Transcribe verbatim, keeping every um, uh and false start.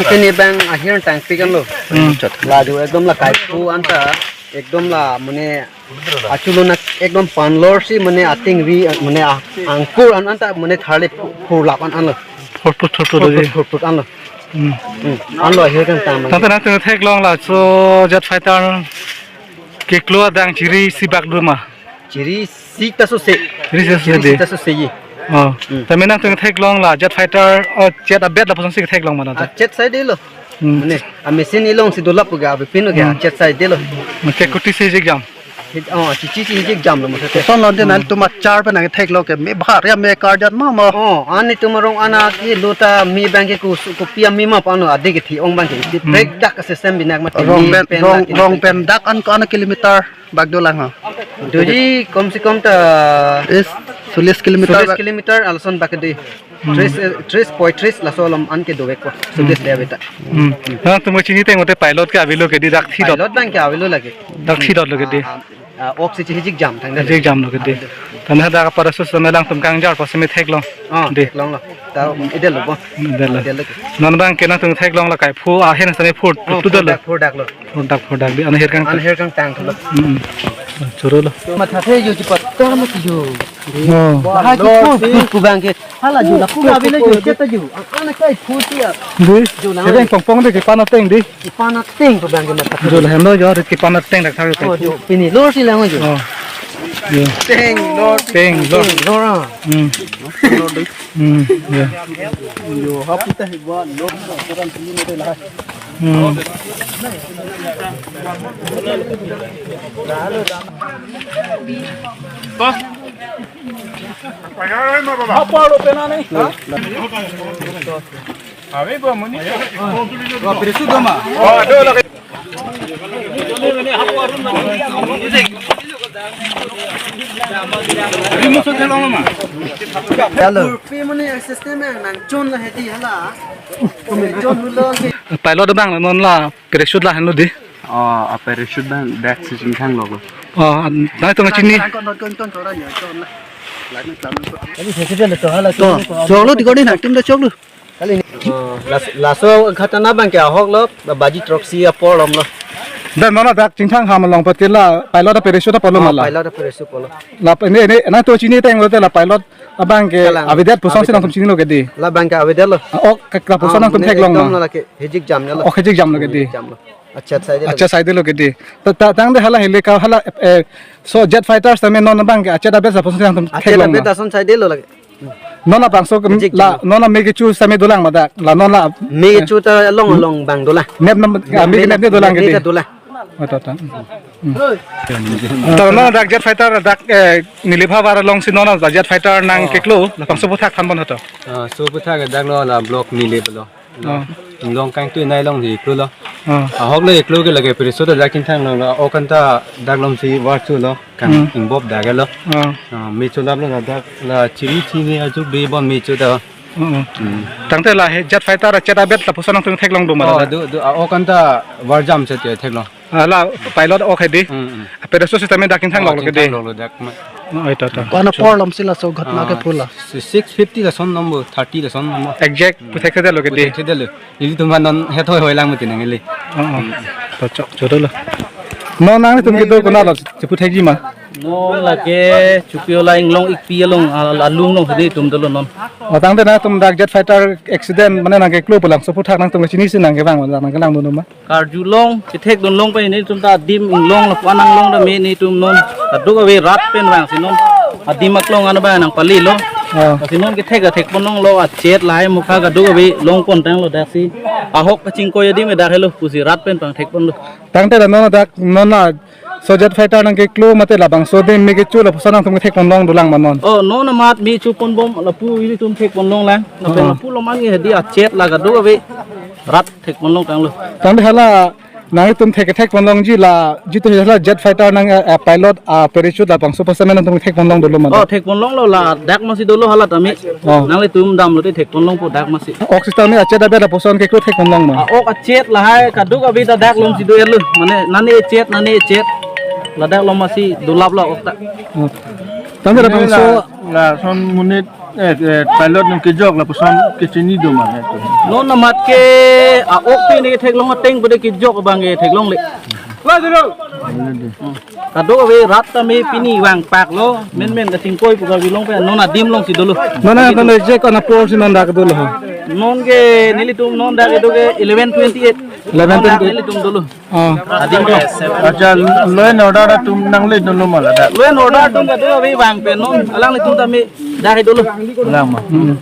Pini bang ahir tangpik anlo. Hmm. La jo ekdom la kaiphu anta ekdom la mane achulo na ekdom panlor si mane ating ri mane a- angkur an anta mane tharle phu- phurlap an anlo. Phurphut phurphut Phurphut doji. Phurphut anlo. Hmm. Hmm. Anlo ahir kangtang mane. Tangte nangtum theklong laso jet fighter keklo adang chiri isi bak do ma? Chiri isi ta sose. Chiri isi ta sose Chiri de. Isi ta sose ye. Oh. Hmm. Tame nangtum theklong la jet fighter, oh, jet abet lapuson si theklong ma Ah, nangtum? Jet saidelo. Hmm. Mane, a machine ilong si dolap ga abipin ga Hmm. jet saidelo. Ke kuti si jik jam. Hi- Oh, chichi si jik jamlo mo sate. Son lon den Hmm. nangtum achar pen nangtheklo ke me bhar ya me kar jat ma ma. Oh, ani tum arong ana ke lo ta me bang ke ku su- kopi a me ma pano ade ke thi ong bang ke. Hmm. Break dak system binak ma Rong me pen pen rong dak rong pen dak an ko ana kilometer bak dolang ha. Doji kom se kom ta Is solis kilometer. Solis bak. Kilometer alson bak de. Hmm. Tris, eh, tris, poitris laso alom an ke dovek ko. Solis de abita. Hmm. Nangtum chini teng ote pilot ke avelo ke di dak thi dot. Pilot bang ke avelo lake. Dak thi dot lo ke di. Ah, ah, ah, oxygen hijik jam thang de. Hijik jam lo ke di. Tame dak para sus tame nangtum kangjor pas me theklong. Ah, Di. Theklong lo. Ta idelo bo. Idelo. Idelo ke. Non bang ke nangtum theklong la kaiphu ahin sani phur Oh, tu dolo. Phurdak, phurdak lo. Phurdak phurdak di. Ana her kang. Ana her kangtang thalo. Hmm. Choro lo. Matha the jo chipat ta mat jo. Oh. Bahai Lord, ko si. Pu bang ke. Hala jo la pu ma bile jo cheta jo. Ana kaiphu si ya. Di. Jo na. Sering pong pong de kipan ateng di. Kipan ateng pu bang ke matha. Jo la hendo jo kipan ateng dak thak. Oh, jo. Pini lor si lang jo. Oh. Jo. Teng lor. Teng lor. Teng lor. Hmm. Hmm. Jo. Jo hapu ta hi ba lor. Hmm. Hello. Pilot abang non la parachute lahenlo di. Oh, a parachute bang dak si chingthang lo. Oh, nangtum chini. To, choklo di ko di nangtum ta choklo. Oh, las- laso ghatana bang ke ahok lo, baji throksi apor lom lo. Dan non dak chingthang ham along pat ke la pilot a parachute apor lo Oh, mala. Pilot a parachute apor lo. La ini ini nangtum chini teng lo te la pilot abang ke Kalang. Avedet puson si Avedet. Nangtum chinilo ke di. La bang ke avedet lo. Ah, oh, ke la puson Ah, nangtum mane theklong ekdom ma. La ke hijik jam lo. Oh, hijik jam lo ke di. Hijik jam lo. Acha saidelo. Acha saidelo ke di. Ta ta tangte hala helicopter hala eh so jet fighters tame non bang ke acha da besa puson si nangtum Acha da theklong ma. Beta son saidelo lake. Non abangso ke Hijik la jam. Non a me kecho same dolang ma dak. La non la Me eh, kecho ta along along bang dolang. Nep nam ah, me ke nep ne dolang ke di. Nep ne dolang. Oh, to, to. Hmm. To non dak jet fighter dak eh, Nilip havar along si non dak jet fighter nang Oh. Keklo, la pangso puthak than bon hoto. Ah, so puthak dak lo la block Nilip lo. Oh. Inglong kangtui nai long hi klo lo. Oh. Ahok le klo ke lake parachute dak chingthang lo, la ok anta dak lom si var chu lo, kang Hmm. Ingbop dak lo. Oh. Ah, me chu lap lo dak la chiri chiri ajuk be bon me chu da. Oh, oh. Hmm. Tangte la he jet fighter a jet abet lapuson nangtum theklong do ma Oh, la. Do do ah, ok anta var jam se te theklong. Ah, la pilot ok he di. Hmm, hmm. A parachute system dak chingthang Oh, lok lo ke di. Chingthang lok lo dak ma. Oh, ito to. Ko-an apor lom si laso ghatana ke Ah, pula. Si- six fifty lason number, thirty lason number. Exact puthek thedetlo ke di. Puthek thedetlo. Ili tum non hethoi hoi lang mutin nang ili. Oh, oh. To chok chodolo. Non nangtum kedo konat lo cheputhekji ma. Non lake Chupiola Inglong Ikpi along al- alung long hedi tum dolo non. Oh, tangte nangtum dak jet fighter accident mane nang keklo pulang so puthak nangtum chini si nang kevang nang kelang dun ma. Karjulong, kethekdunlong pen netum ta adim inglong lapu-an nanglong ta me netum non. Kadokave rat pen vangsi non. Adim aklong an abang nangpalilo. Oh. Lasi non kethek ta thekponlonglo, achet lahai mukha kadokave longpon tanglo daksi. Ahok kachingkoi adim dak helo pusi rat pen pangthekponlo. Tangte la non dak non la so jet fighter nang keklo mate labangso adim me kecho lapuson nangtum kethekponlong dolang ma non. Oh, non amat me choponbom lapu ilitum thekponlong lang. Lapen Oh. Lapu lomang hedi achet la kadokave rat thekponlong tanglo. Tangte hala nangtum thek thekponlongji la jitu hala jet fighter nang eh, eh, pilot a parachute labangso puson nangtum thekponlong dolo ma. Oh, thekponlonglo la dak masi dolo hala tame. Oh. Nanglitum damlote thekponlongpo dak masi. Ok system ni achet abet lapuson keklo thekponlong ma. Ah, ok achet lahai kadokave ta dak lom si do-etlo. Mane nane achet nane achet. Ladak lom masi dolaplo ok ta. Oh. Tangte labangso Lason monit Eh, eh, pilot nung kejok lapuson kechini do ma, eh, to. Non amat ke a-ok pini theklong ateng pada kejok abang ke theklongle. Kadokave rat tame pini vangpaklo, menmen kachingkoi pu kave longpen non adim alongsi dolo. Non a, non a, je ko-an apor si non dak dolo ho? Non ke nelitum non dak kedo ke eleven twenty-eight. Eleven twenty-eight. Non dak nelitum dolo. Oh. Adim along. Accha, law and order atum nangle dolo ma ladak? Law and order atum kadokave vangpen non, alanglitum tame dak dolo. Lang ma. Hmm.